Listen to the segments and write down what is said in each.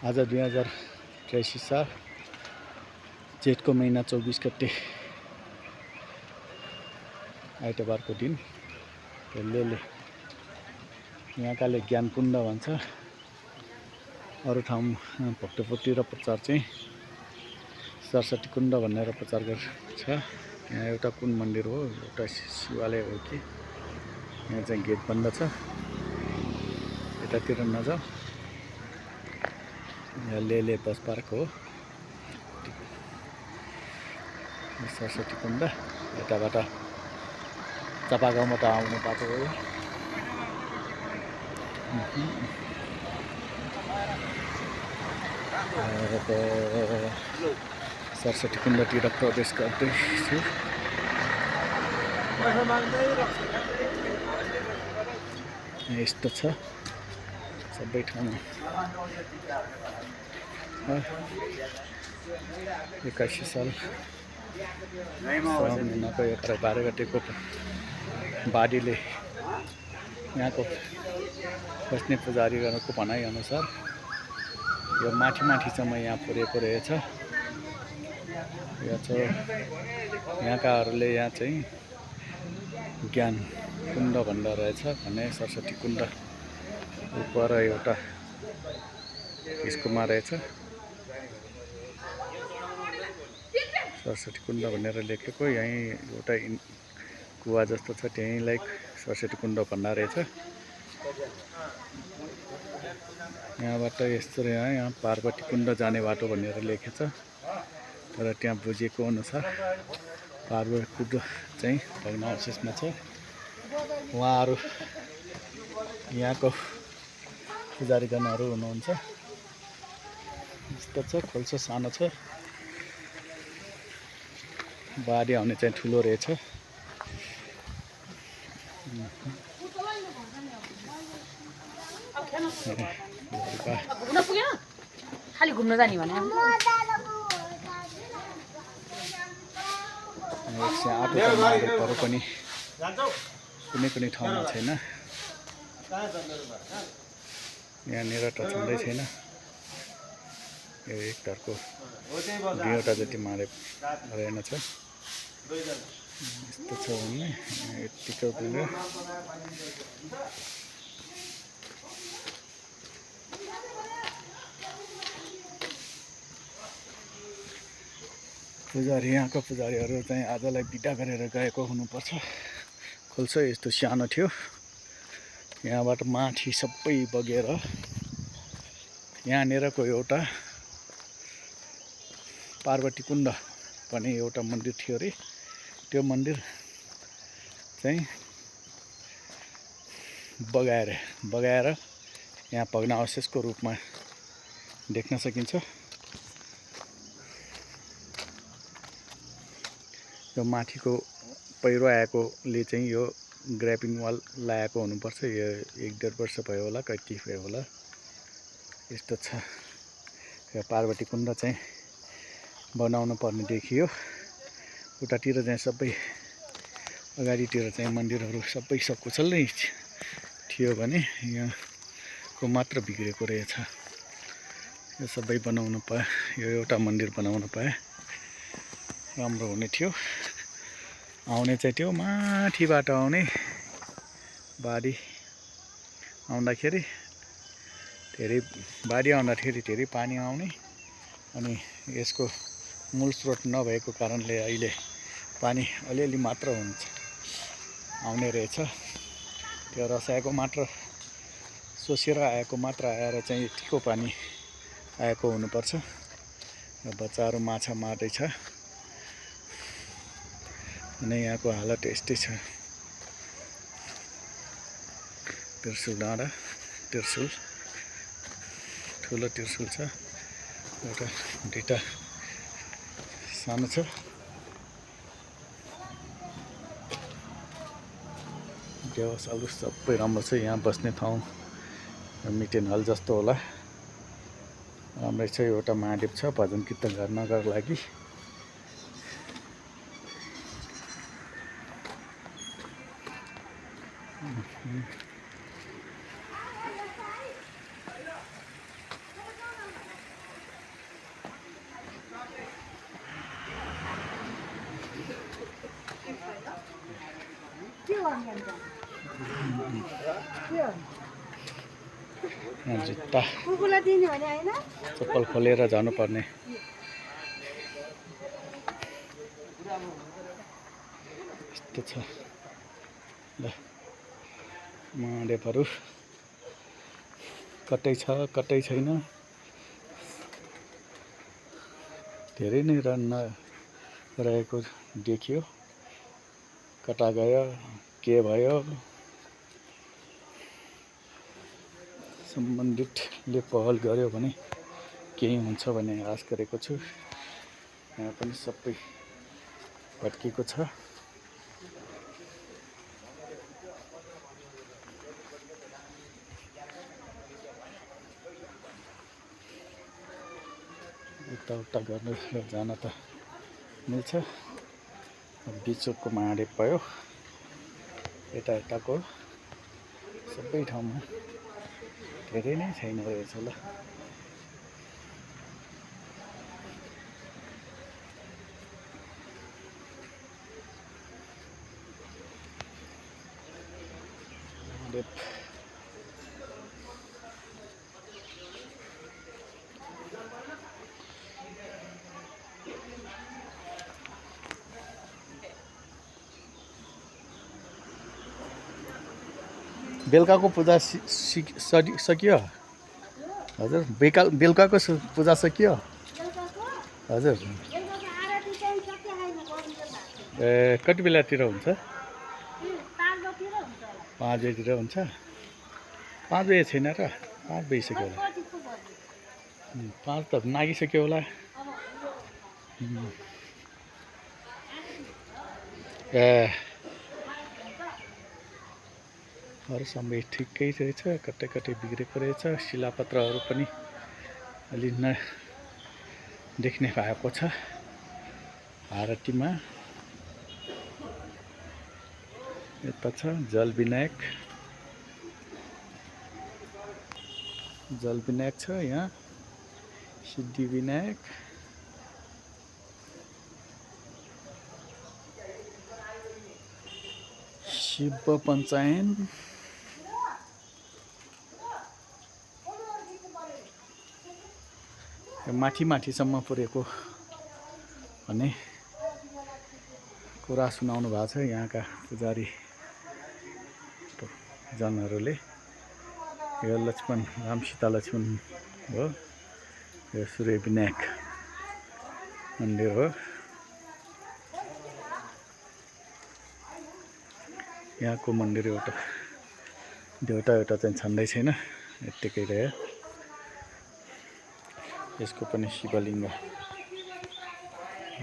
आज 2083 साल जेठको महिना 24 गते आइतबारको दिन। त्यसले यहाँकाले ज्ञानकुण्ड भन्छ, अरू ठाउँ भक्तपुर र प्रचार चाहिँ सरस्वती कुण्ड भनेर प्रचार गर्छ। यहाँ एउटा कुन मन्दिर हो, एउटा शिवालय हो कि। यहाँ चाहिँ गेट बन्द छ, यतातिर नजाऊ। यहाँ लेले बस पार्क हो, सरस्वती कुण्ड। यताबाट चापागाउँबाट आउने बाटो हो। सरस्वती कुण्डतिर प्रवेश गर्दैछु। यस्तो छ सबै ठाउँमा। 81 साल साउन महिनाको 11-12 गतेको बाडीले यहाँको बस्ने पुजारीहरूको भनाइअनुसार यो माथि यहाँ पुरेको रहेछ। यो चाहिँ यहाँकाहरूले यहाँ चाहिँ ज्ञान कुण्ड भन्दो रहेछ भने सरस्वती कुण्ड उपर एउटा यसकोमा रहेछ। सरस्वती कुण्ड भनेर लेखेको, यहीँ एउटा कुवा जस्तो छ, त्यहीँलाई सरस्वती कुण्ड भन्दा रहेछ। यहाँबाट यस्तो यहाँ पार्वती कुण्ड जाने बाटो भनेर लेखेछ, तर त्यहाँ बुझेको अनुसार पार्वती कुण्ड चाहिँ भग्नावशेषमा छ। उहाँहरू यहाँको पुजारीगणहरू हुनुहुन्छ। यस्तो छ, खोल्छो सानो छ। बाढी आउने चाहिँ ठुलो रहेछ। खाली घुम्न जाने भने आटोहरू पनि कुनै ठाउँमा छैन। यहाँनिर त छँदै छैन। यो एक घरको 2वटा जति मारे रहेनछ। यस्तो छ भने यतिको पुग्यो। पुजारी यहाँको पुजारीहरू चाहिँ आजलाई बिदा गरेर गएको हुनुपर्छ। खोल्छ यस्तो सानो थियो, यहाँबाट माथि सबै बगेर यहाँनिरको एउटा पार्वती कुण्ड भन्ने एउटा मन्दिर थियो अरे। त्यो मन्दिर चाहिँ बगाएर यहाँ भग्नावशेषको रूपमा देख्न सकिन्छ। यो माथिको पहिरो आएकोले चाहिँ यो ग्रापिङ वाल लगाएको हुनुपर्छ। यो 1-1.5 वर्ष भयो होला, कति भयो होला। यस्तो छ। यो पार्वती कुण्ड चाहिँ बनाउनु पर्ने देखियो। उतातिर चाहिँ सबै अगाडितिर चाहिँ मन्दिरहरू सबै सकुशल नै थियो भने यहाँको मात्र बिग्रेको रहेछ। यो सबै बनाउनु पाए, यो एउटा मन्दिर बनाउनु पाए राम्रो हुने थियो। आउने चाहिँ त्यो माथिबाट आउने बाढी आउँदाखेरि धेरै पानी आउने, अनि यसको मूल स्रोत नभएको कारणले अहिले पानी अलिअलि मात्र आउने रहेछ। त्यो रसाएको मात्र सोसेर आएको मात्र आएर चाहिँ यतिको पानी आएको हुनुपर्छ। बच्चाहरू माछा मार्दैछ। अनि यहाँको हालत यस्तै छ। त्रिशुल डाँडा, त्रिशुल ठुलो त्रिशुल छ, एउटा 2टा सानो छ। देवशालु सबै राम्रो छ। यहाँ बस्ने ठाउँ मिटिङ हल जस्तो होला, राम्रै छ। एउटा महादेव छ भजन कीर्तन गर्नका लागि। यहाँ जुत्ता कुकुरलाई दिने भने होइन चप्पल खोलेर जानुपर्ने यस्तो छ ल माडेपहरू कतै छ कतै छैन धेरै नै रहेको देखियो कता गयो के भयो सम्बन्धितले पहल गर्यो भने केही हुन्छ भन्ने आश गरेको छु यहाँ पनि सबै भत्किएको छ यताउता गर्न जान त मिल्छ बिचको माडेप भयो यताको सबै ठाउँमा धेरै नै छैन रहेछ ल माडेप बेलुकाको पूजा सकियो हजुर बेलुकाको पूजा सकियो हजुर ए कति बेलातिर हुन्छ 5 बजीतिर हुन्छ 5 बजे छैन र 5 बजिसक्यो होला 5 त नागिसक्यो होला ए अरू सबै ठिकै रहेछ कतै कतै बिग्रेको रहेछ शिलापत्रहरू पनि अलि देख्ने भएको छ आरतीमा यता छ जल विनायक छ यहाँ सिद्धि विनायक शिव पञ्चायन माथिसम्म पुरेको भन्ने कुरा सुनाउनु भएको छ यहाँका पुजारी जनहरूले यो लक्ष्मण राम सीता लक्ष्मण हो यो सूर्य विनायक मन्दिर हो यहाँको मन्दिर एउटा चाहिँ छँदै छैन यत्तिकै रह्यो यसको पनि शिवलिङ्ग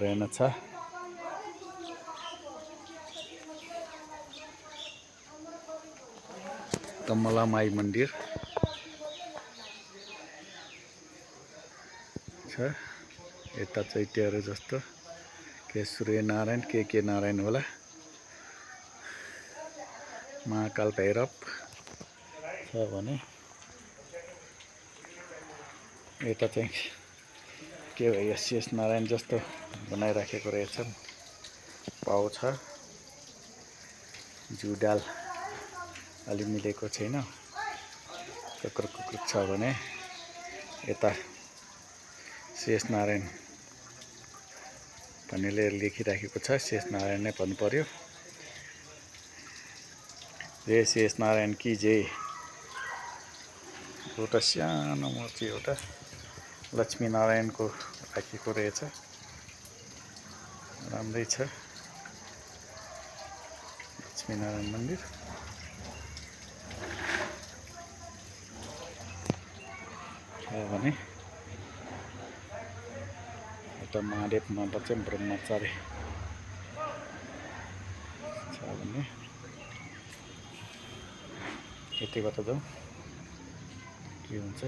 रहेनछ कमला माई मन्दिर छ यता चैत्यहरू जस्तो के सूर्य नारायण के नारायण होला महाकाल भैरव छ भने यता चाहिँ के भयो शेष नारायण जस्तो बनाइराखेको रहेछ पाउ छ जुडाल अलि मिलेको छैन कुकुर छ भने यता शेष नारायण भन्नेले लेखिराखेको छ शेष नारायण नै भन्नु पर्यो जय शेष नारायण की जय एउटा सानो मूर्ति एउटा लक्ष्मी नारायणको राखेको रहेछ राम्रै छ लक्ष्मी नारायण मन्दिर भने एउटा महादेवमा चाहिँ ब्रह्मचारी छ भने यतिबाट जाउँ के हुन्छ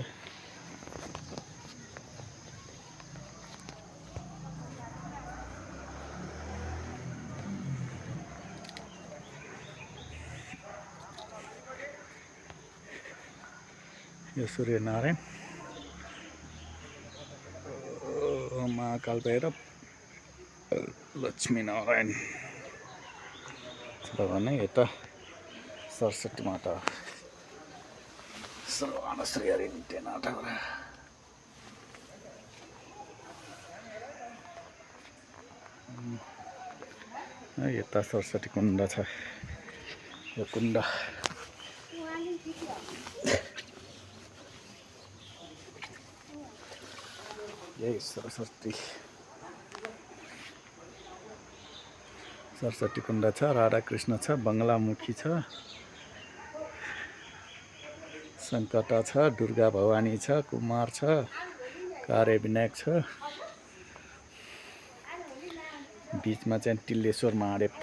यो सूर्य नारायण महाकाल भैरव लक्ष्मी नारायण छ भने यता सरस्वती माता सर्वान श्री हरि नित्यनाथ यता सरस्वती कुण्ड छ यो कुण्ड यही सरस्वती कुण्ड छ राधाकृष्ण छ बङ्गलामुखी छ सङ्कटा छ दुर्गा भवानी छ कुमार छ कार्य विनायक छ बीचमा चाहिँ टिल्लेश्वर महादेव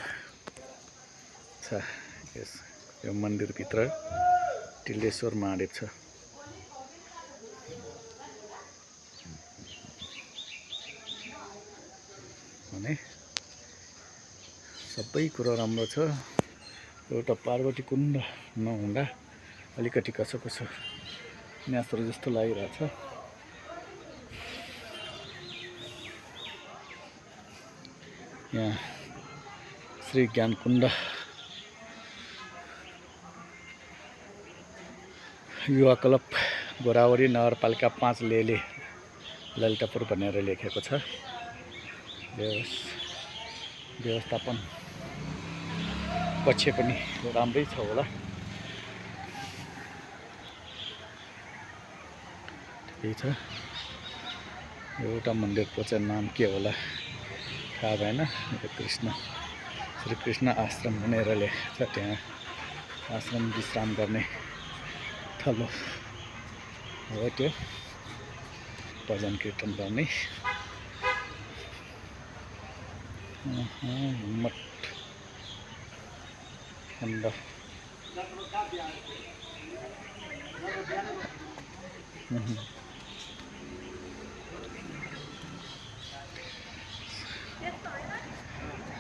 छ यो मन्दिरभित्र टिल्लेश्वर महादेव छ भने सबै कुरा राम्रो छ एउटा पार्वती कुण्ड नहुँदा अलिकति कसो न्यासरो जस्तो लागिरहेछ यहाँ श्री ज्ञान कुण्ड युवा क्लब गोरावरी नगरपालिका 5 लेले ललितपुर भनेर लेखेको छ व्यवस्थापन पक्ष पनि राम्रै छ होला ठिकै छ एउटा मन्दिरको चाहिँ नाम के होला थाहा भएन श्री कृष्ण आश्रम भनेर लेखेको छ त्यहाँ आश्रम विश्राम गर्ने थलो हो त्यो भजन कीर्तन गर्ने मठ खण्ड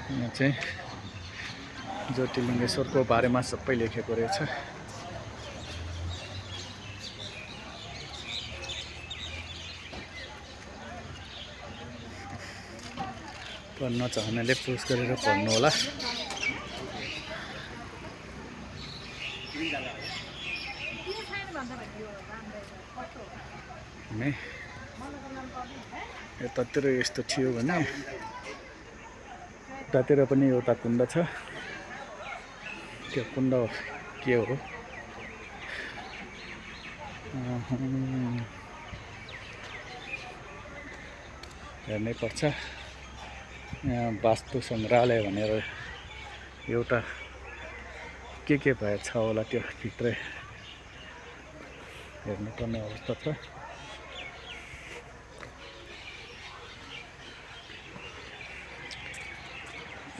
यहाँ चाहिँ ज्योतिलिङ्गेश्वरको बारेमा सबै लेखेको रहेछ पढ्न चाहनेले पोज गरेर पढ्नु होला यतातिर यस्तो थियो भने उतातिर पनि एउटा कुण्ड छ त्यो कुण्ड के हो हेर्नै पर्छ यहाँ वास्तु सङ्ग्रहालय भनेर एउटा के भएछ होला त्यो भित्रै हेर्नुपर्ने अवस्था छ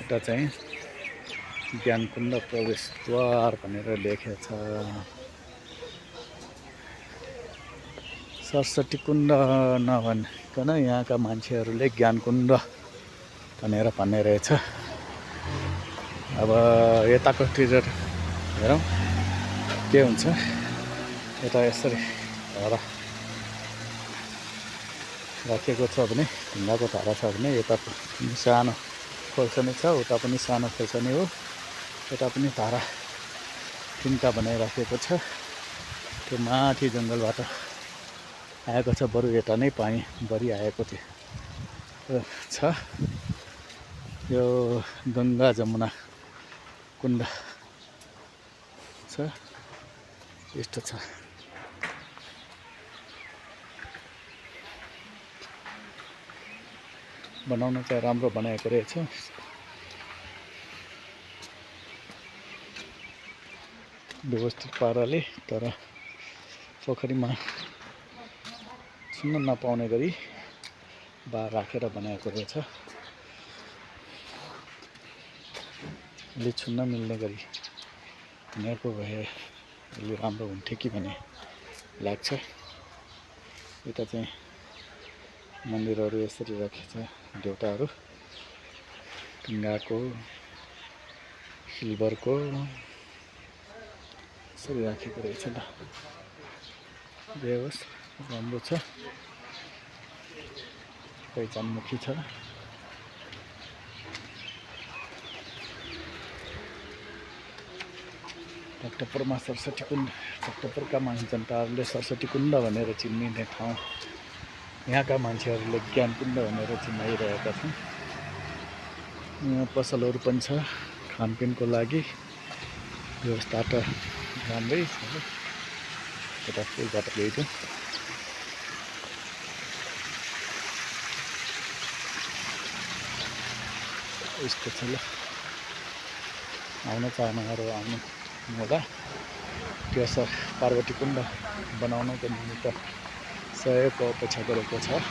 यता चाहिँ ज्ञानकुण्ड प्रवेशद्वार भनेर लेखेको छ सरस्वती कुण्ड नभनिकन यहाँका मान्छेहरूले ज्ञानकुण्ड भनेर भन्ने रहेछ अब यताको टिजर हेरौँ के हुन्छ यता यसरी धारा राखेको छ भने ढुङ्गाको धारा छ भने यता सानो खोल्सनी छ उता पनि सानो खोल्सनी हो यता पनि धारा तिनवटा बनाइराखेको छ त्यो माथि जङ्गलबाट आएको छ बरु यता नै पानी बढी आएको थियो छ यो गङ्गा जमुना कुण्ड छ यस्तो छ बनाउन चाहिँ राम्रो बनाएको रहेछ व्यवस्थित पाराले तर पोखरीमा छुन्न नपाउने गरी बार राखेर बनाएको रहेछ अलि छुन्न मिल्ने गरी बनाएको भए अलि राम्रो हुन्थ्यो कि भन्ने लाग्छ यता चाहिँ मन्दिरहरू यसरी राखेको छ देउताहरू ढुङ्गाको सिल्भरको यसरी राखेको रहेछ त व्यवस्था राम्रो छ पहिचानमुखी छ भक्तपुरमा सरस्वती कुण्ड, भक्तपुरका जनताहरूले सरस्वती कुण्ड भनेर चिनिने ठाउँ, यहाँका मान्छेहरूले ज्ञान कुण्ड भनेर चिनाइरहेका छन्। यहाँ पसलहरू पनि छ खानपिनको लागि, व्यवस्था त राम्रै छ। यता फुलबाट गइदिउँ। यस्तो छ ल, आउन चाहनेहरू आउनु होला। त्यस पार्वती कुण्ड बनाउनको निमित्त सहयोगको अपेक्षा गरेको छ।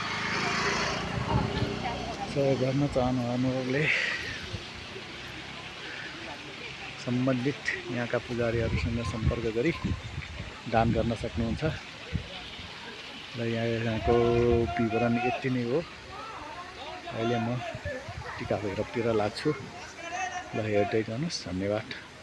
सहयोग गर्न चाहनुहुनेहरूले सम्बन्धित यहाँका पुजारीहरूसँग सम्पर्क गरी दान गर्न सक्नुहुन्छ। र यहाँको विवरण यति नै हो। अहिले म टिका भैरवतिर लाग्छु। ल हेर्दै जानुहोस्। धन्यवाद।